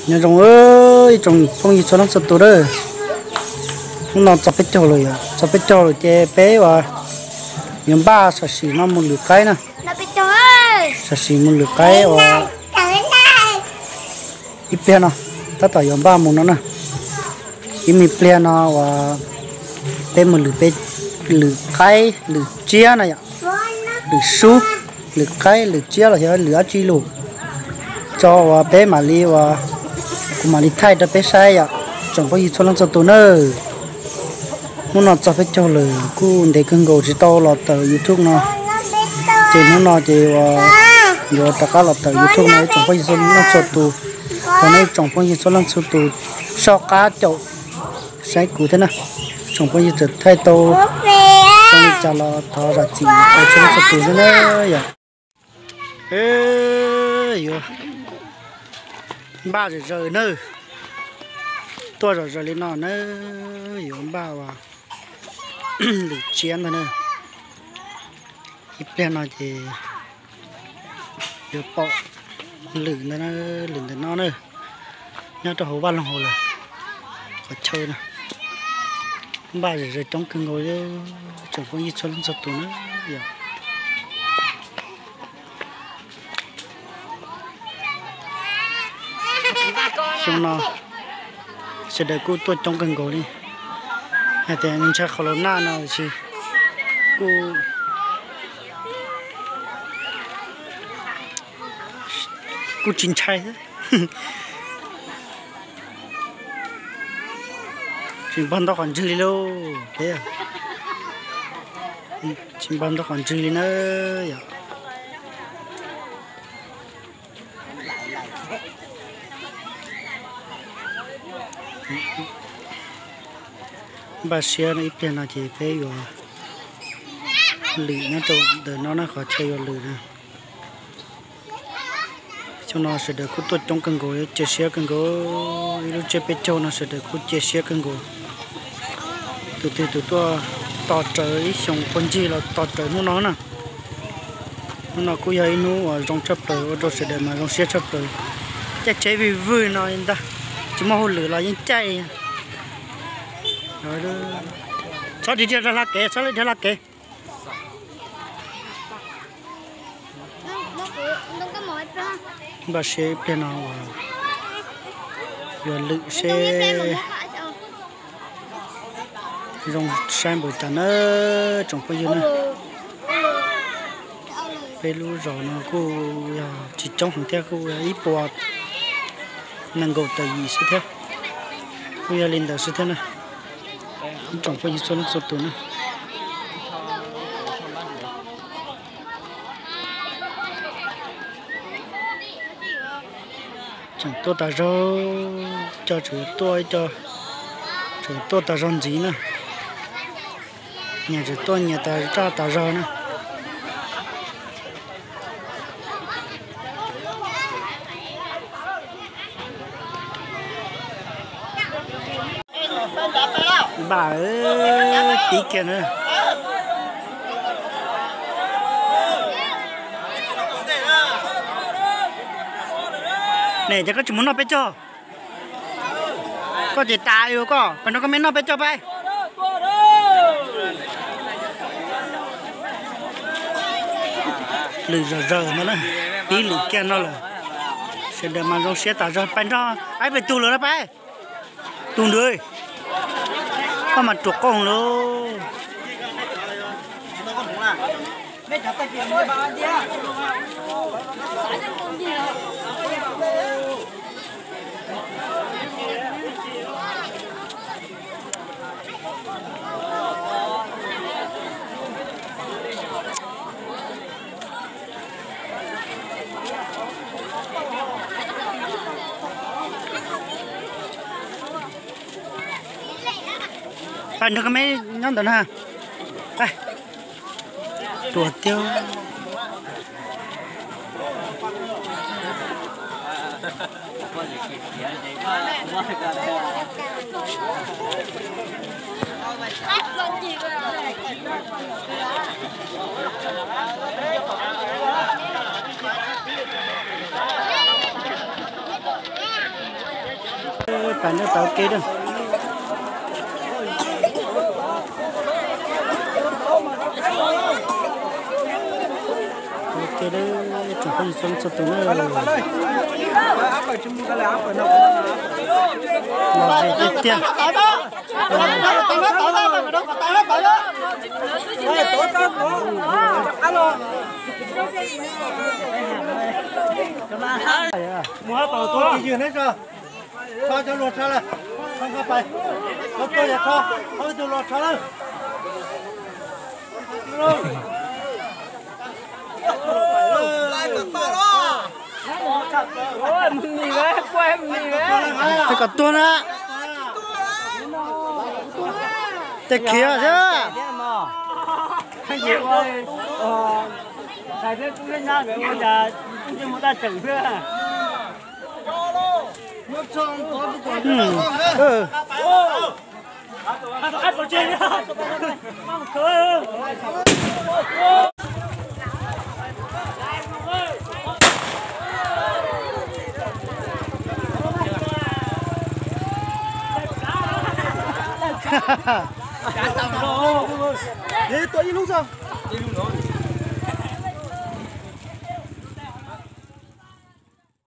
Nyob zoo ib tsoom phooj ywg txhua leej txhua tus na. Hnub no txog peb caug lawm yom, txog peb caug lawm ces peb uas yuav npaj sam sim no mus lwm qaib na. Sam sim mus lwm qaib uas ib pliag no tab tom yuav npaj mus no na. Ib me pliag no uas peb mus lwm, lwm qaib lwm tsiab na yom, lwm sub, lwm qaib lwm tsiab los yog lwm dab tsi los tso uas peb mam li uas kuv mam li thaij rau peb saib yom, tsoom phooj ywg txhua leej txhua tus nawb. Hnub no txog peb caug lawm kuj ntev kawg nkaus tsis tau los tawm YouTube no, ces hnub no ces uas yuav rov qab los tawm YouTube no ib tsoom phooj ywg txhua leej txhua tus. Thov nej tsoom phooj ywg txhua leej txhua tus soj qab caum saib kuv thiab na. Tsoom phooj ywg txawm thaij tau zoo li cas los thov zam txim rau txhua leej txhua tus thiab na yom. Yuav npaj zom zaws na, tuaj zom zaws li no na, yuav npaj uas lwm tsiab ntag na. Ib pliag no ces yuav pom lwm ntawm, lwm ntawm no na, nyob rau hauv vaj loog hauv lawm, qhov chaw no. Npaj zom zaws coob kawg nkaus li, tsoom phooj ywg txhua leej txhua tus na yom. Xyoo no sawv daws kuj tuaj coob kawg nkaus li, hais tias ntshai qhov los naj no tsis, kuj, kuj tsis ntshai thiab. Tsis npog ntau qhov ntswg li lauj, peb tsis npog ntau qhov ntswg li na yom. Npaj siab ib pliag no ces peb yuav lwm nyob rau ntawm no na, qhov chaw yuav lwm na. Xyoo no sawv daws kuj tuaj coob kawg nkaus, cia siab kawg nkaus, ib lub tsiab peb caug no sawv daws kuj cia siab kawg nkaus. Tus twg tus tuaj tos rawv ib xyoos puag ncig los tos rawv hnub no na. Hnub no kuj yog ib hnub uas zoo tshaj plaws ua rau sawv daws mas zoo siab tshaj plaws. Caij tsheb vij vwg no ntag, tsis muaj hauj lwm los yeej caij. Txhob dhia rau hla kev, txhob dhia hla kev. Npaj siab ib pliag no uas yuav lwm seb zoo saib npaum cas na tsoom phooj ywg na. Peb lub zos no kuj yog tsis coob heev thiab, kuj yog ib puas nees nkaum tawm yim xwb thiab, kuj yog li ntawd xwb thiab na. Ib tsoom phooj ywg txhua leej txhua tus na. Tseem tuaj tas zog, cov tseem tuaj, cov tseem tuaj tas zog ntxiv na. Nyias tseem tuaj nyias tas zog tas zog na. Npaj tib kiag na. Ne, ces koj tsis mus noj peb caug. Koj ces tas li koj, peb nrog koj me noj peb caug peb. Lwm zom zaws no na, pib lwm kiag no lawm. Sawv daws mas zoo siab tas zog, peb nrog, peb tus lawm no peb. Tus ntawd, koj mas ruam qoob lauj. Pab nrog koj me nyob ntawm na. Tuag tiag. Pas nrab tau ke da. Ke da, tsoom phooj ywg txhua leej txhua tus na. Los ze tiag tiag. Mus hab tau tus ywg neb tso, tso cov luag tso lawm, tso nqa pais, tso tuag yog tso, tso ib tug los tso lawm. Tej kom tuag na. Tej khiav xwb. Tua ib lub xwb.